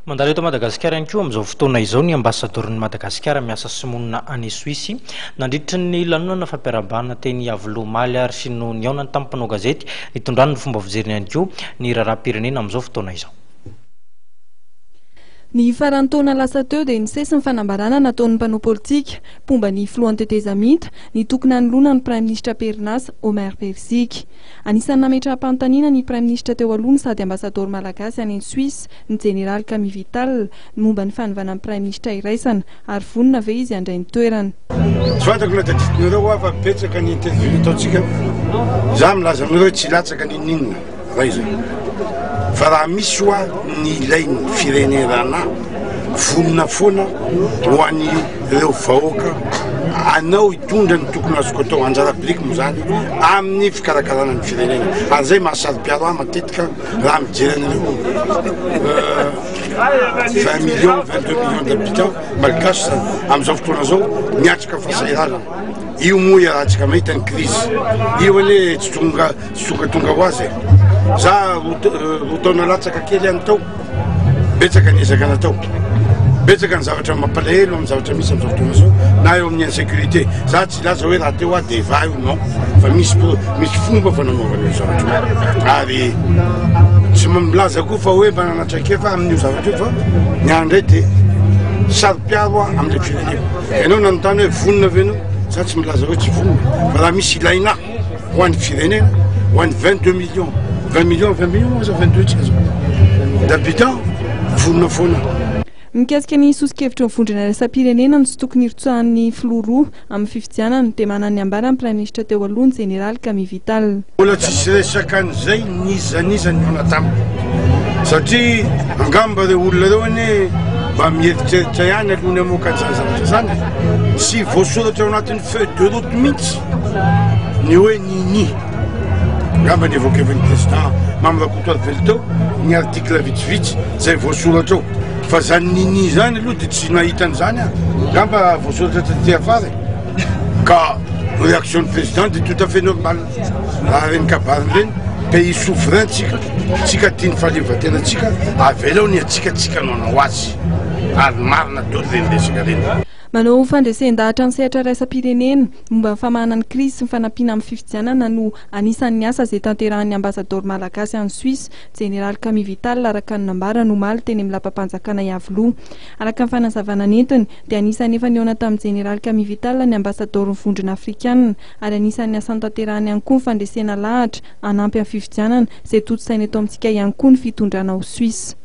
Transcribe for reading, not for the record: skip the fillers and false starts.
Mandalo eto Madagasikara ihany koa amin'izao fotoana izao ny ambasadaoron'i Madagasikara miasa sy monina any Soisy. Nandritra ny lanonana fampiarahabana teny Iavoloha omaly ary sy no nihaonany tamin'ny mpanao gazety, nitondrany ny fomba fijeriny ihany koa ny raharaham-pirenena amin'izao fotoana izao. Ny faran'ny taona lasa teo dia nisesy ny fanambarana nataon'ny mpanao politika mpomba ny filohan'ny tetezamita nitoky nanoloana ny praiminisitra am-perinasa Omer Beriziky. Anisan'ny nametraham-panontaniana ny praiminisitra teo aloha no sady ambasadaoro malagasy any Suisse, ny jeneraly Camille Vital, ny momba ny fanovana ny praiminisitra iraisana, ary vonona ve izy handray ny toerana. Tsy fantako na tadidinareo hoa fa betsaka ny interview nataontsika, za milaza aminareo hoe tsy hilatsaka n'inon'inona raha izay fa raha misy hoa ny ilain'ny firenerana vonona foana ho an'ireo vahoaka anao hitondra ny tokony azoko atao anjara biriky moa zany amin'ny fikarakarana ny firenena ary zay mahasaro-piaro ahy matetika raha mijery an'ireo 20 millions 22 millions d'habitants malgaches amin'izao fotoana zao miatrika fahasahiranana io moa iarahantsika mahita ny crise io anie tsy tonga tsy tongatonga ho azy e za roa taona latsaka kely any tao betsaka ny ezaka natao betsaka ny zavatra mampalahelo amin'ny zavatra misy amin'izao fotoana zao na eo amin'ny insécurité za tsy laza hoe raha teo aho de va io non fa misy misy fomba fananaovana io zavatra io ary tsy milaza koa fa hoe manana traikefa amin'io zavatra io fa ny ahy indray de saro-piaro aho amin'ilay fireneko ianao nanontany hoe vonona ve anao za tsy milaza hoe tsy vonona fa raha misy ilaina ho an'ny firenena ho an'ny 22 millions 20 millions 20 millions aza 22 tsy azo d'habitants vonona foana. Mikasika ny soso-kevitry ny vondrona iraisam-pirenena ny tsy tokony hirotsahan'ny filoha roa amin'ny fifidianana dia manana ny ambarany praiminisitra teo aloha ny jeneraly Camille Vital. Mbola tsisy resaka an'izay n'iza n'iza nihaona tamiko satria angamba ireo olona ireo anie mba mieritreritra ihany alohan'ny hamoaka an'izany zavatra izany e. Tsy voasoratra ao anatin'ny feuille de route mihitsy ny hoe nini. Angamba ny évoquer-n'ny président Mamy Rakotoarivelo teo ny article vitsivitsy izay voasoratra ao. Fa zany nini zany aloha dia tsy nahita an'izany aho. Angamba voasoratra taty afara e. Ka réaction ny président dia tout à fait normal. Raha ireny kabary ireny, pays souverain tsika, tsika tia ny fahaleovantenantsika, avelao ny antsika, tsika no hanao azy. Ary marina daholo ireny resaka ireny. Manao fandresen-dahatra ny sehatra iraisam-pirenena momba ny famahana ny krizy sy ny fanampiana amin'ny fifidianana no anisan'ny asa izay tanterahan'ny ambasadaoro malagasy any Suisse, Jeneraly Camille Vital, araka ny nambarany omaly teny amin'ny lapam-panjakana Iavoloha. Araka ny fanazavana nentiny dia anisan'ny efa nihaona tamin'ny Jeneraly Camille Vital ny ambasadaoron'ny Vondrona Afrikanina ary anisan'ny asa notanterahany ihany koa ny fandresena lahatra hanampy amin'ny fifidianana izay tontosaina eto amintsika ihany koa ny fitondrana ao Suisse.